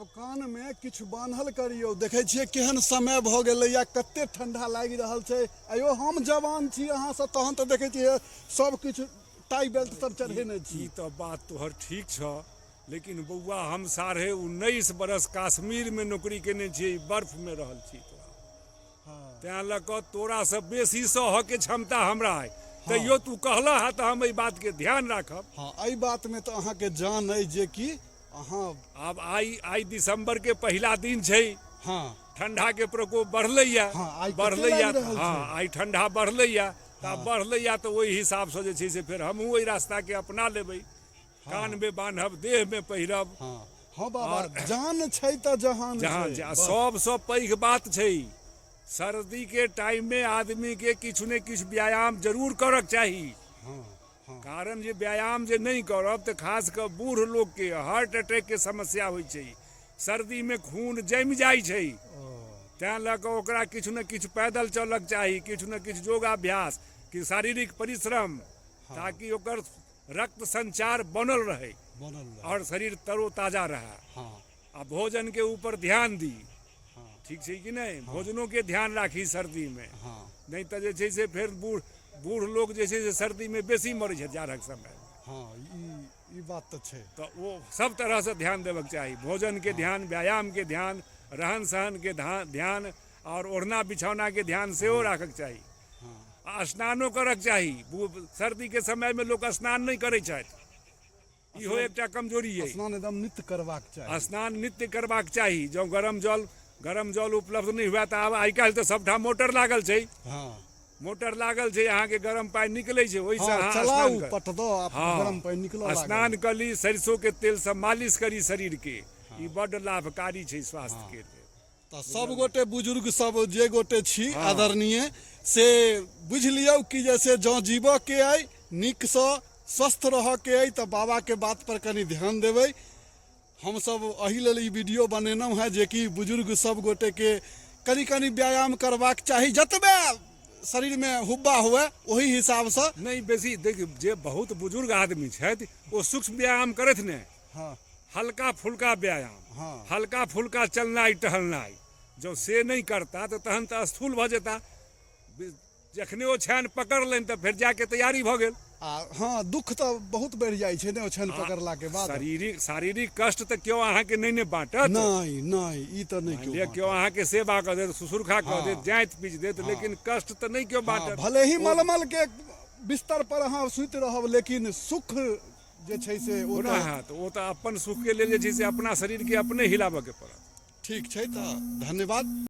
आब कानमे किछु बान्हल करियौ। देखै छियै केहन समय भऽ गेलैए, कते ठंडा लागि रहल छै। आइयो हम जवान छी अहाँसँ, तहन तऽ देखै छियै सब किछु टाई बेल्ट सब चढ़ेने छी। ई तऽ बात तोहर ठीक छऽ, लेकिन बौआ हम 19.5 बरस कश्मीरमे नौकरी केने छियै, बर्फमे रहल छी तोरा, तेँ लऽ कऽ तोरासँ बेसी सहऽके क्षमता हमरा अइ। तैयो तू कहलह हँ तऽ हम एहि बातके ध्यान राखब। हँ, एहि बातमे तऽ अहाँके जान अइ जे कि अहाँ आब आइ दिसम्बरके पहिला दिन छै। हँ। ठंडा के प्रकोप बढ़लैया। हँ, आइ कते बढ़लैया। लागि रहल हँ छै? आइ ठंडा बढ़लैया तऽ आब बढ़लैया तऽ ओहि हिसाबसँ जे छै से फेर हमहूँ ओहि रास्ताके अपना लेबै, कानमे बान्हब, देहमे पहिरब। हँ हँ बाबा, जान छै तऽ जहान जहान छै। छै। आ सबसँ पैघ बात छै, सर्दीके टाइममे आदमीके किछु ने किछु व्यायाम जरूर करक चाही। हँ हँ। कारण जे व्यायाम जे नहि करब तऽ खास कऽ बूढ़ लोकके हार्ट अटैकके समस्या होइ छै। सर्दीमे खून जमि जाइ छै, तेँ लऽ कऽ ओकरा किछु ने किछु पैदल चलक चाही, किछु ने किछु योगाभ्यास, कि शारीरिक परिश्रम, ताकि ओकर रक्त संचार बनल रहै, बनल रहै आओर शरीर तरोताजा रहै। हँ। आ भोजनके ऊपर ध्यान दी। हँ। ठीक छै कि नहि? भोजनोके ध्यान राखी सर्दीमे। हँ। नहि तऽ जे छै से फेर बूढ़ लोक जे छै से सर्दीमे बेसी मरै छथि जाड़क समय। हँ, ई बात तऽ छै। तऽ ओ सब तरहसँ ध्यान देबक चाही, भोजनके ध्यान, व्यायामके ध्यान, रहन सहनके ध्यान, आओर ओढ़ना बिछौनाके ध्यान सेहो राखक चाही। हँ। आ स्नानो करक चाही। सर्दीके समयमे लोक स्नान नहि करै छथि, इहो एकटा कमजोरी अइ। स्नान एकदम नित्य करबाक चाही। स्नान नित्य करबाक चाही। जँ गरम जल उपलब्ध नहि हुए तऽ आब आइ काल्हि तऽ सबठाम मोटर लागल छै। हँ। मोटर लागल छै, अहाँके गरम पानि निकलै छै, ओहिसँ हँ, अहाँ चलाउ स्नान कर पट दऽ आ हँ, गरम पानि निकलऽ लागल। स्नान कऽ ली, सरिसोके तेलसँ मालिश करी शरीरके, ई बड्ड लाभकारी छै स्वास्थ्यके लेल। तऽ सब गोटे बुजुर्ग सब जे गोटे छी आदरणीय, से बुझि लियौ कि जे से जँ जीबऽके अइ, नीकसँ स्वस्थ रहऽके अइ, तऽ बाबाके बातपर कनि ध्यान देबै। हमसब एहि लेल ई वीडियो बनेलहुँ हेँ जेकि बुजुर्ग सब गोटेके कनि कनि व्यायाम करबाक चाही, जतबे शरीरमे हुब्बा हुए ओहि हिसाबसँ। नहि बेसी देख, जे बहुत बुजुर्ग आदमी छथि ओ सूक्ष्म व्यायाम करथि ने। हँ। हल्का फुल्का व्यायाम। हँ। हल्का फुल्का चलनाइ टहलनाइ, जँ से नहि करता तऽ तहन तऽ स्थूल भऽ जेता। जखने ओ छानि पकड़लनि तऽ फेर जायके तैयारी भऽ गेल। आ हँ, दुख तऽ बहुत बढ़ि जाइ छै ने ओ छानि पकड़लाके बाद। शारीरिक कष्ट तऽ केओ अहाँके नहि ने बाँटत। नहि नहि, ई तऽ नहि केओ केओ अहाँके सेवा कऽ देत, सुसुरखा कऽ देत, जाँति पीच देत, लेकिन कष्ट तऽ नहि केओ बाँटत। भले ही मलमलके बिस्तर पर अहाँ सुति रहब, लेकिन सुख जे छै से ओ तऽ होयत, ओ तऽ अपन सुखके लेल जे छै से अपना शरीरके अपने हिलाबऽके पड़त। ठीक छै, तऽ धन्यवाद।